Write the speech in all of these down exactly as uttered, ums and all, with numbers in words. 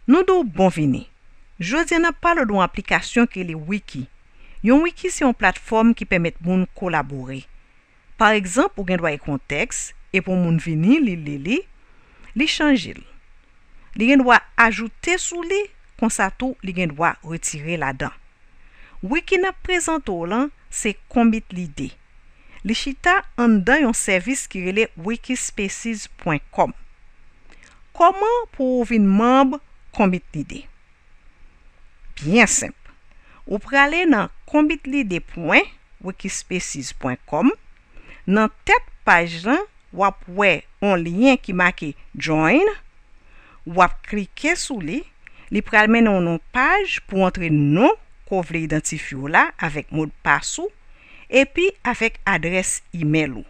Nou di w bonvini. Jodi a n ap pale w de yon aplikasyon ki rele Wiki. Yon wiki se yon platfòm ki pèmèt moun kolabore. Pa egzanp, ou gen dwa ekri yon tèks, epi yon moun vini, li li li, li chanje l. Li gen dwa ajoute sou li, konsa tou li gen dwa retire ladan. Wiki n ap prezante w lan se Konbit Lide. Li chita anndan yon sèvis ki rele wikispaces pwen kòm. Kòman pou w vin manm Konbit Lide? Byen senp. Ou prale nan konbitlide pwen wikispaces pwen kòm. Nan tèt paj lan, w ap wè yon lyen ki make Join. W ap klike sou li. Li pral mennen w nan yon paj pou w antre non ke w vle idantifye w la avèk modpas ou, epi avèk adrès imèl ou.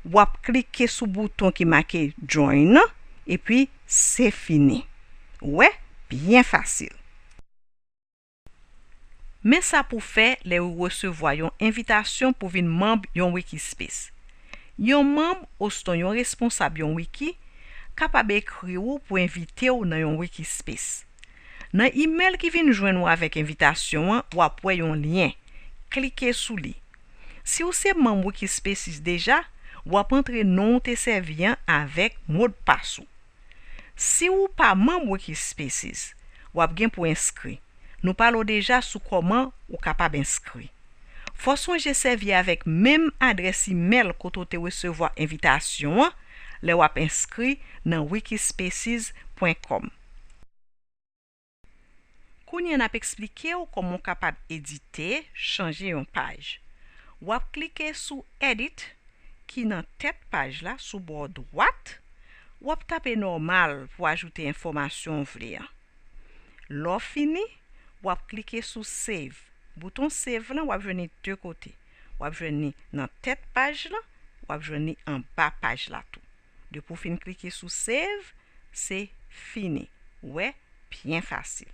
W ap klike sou bouton ki make Join nan, epi se fini. Ou wè, byen fasil. Men sa pou w fè lè ou resevwa yon envitasyon pou vin manm yon Wikispace. Yon manm osnon yon responsab yon wiki kapab ekri w pou envite w nan yon Wikispace. Nan imèl ki vin jwenn ou avèk envitasyon an, w ap wè yon lyen. Klike sou li. Si w se manm Wikispaces deja, w ap antre non w te sèvi an avèk modpas ou. Si w pa manm Wikispaces, w ap gen pou enskri. Nou pale w deja sou kòman ou kapab enskri. Fò w sonje sèvi avèk menm adrès imèl kote w te resevwa envitasyon an lè w ap enskri nan wikispaces pwen kòm. Kounye a n ap eksplike w kòman w kapab edite, chanje yon paj. W ap klike sou Edit ki nan tèt paj la sou bò dwat. W ap tape nòmal pou w ajoute enfòmasyon w vle a. Lè w fini, w ap klike sou Save. Bouton Save lan w ap jwenn li de kote. W ap jwenn li nan tèt paj lan, w ap jwenn li anba paj la tou. Depi w fin klike sou Save, se fini. Ou wè, byen fasil.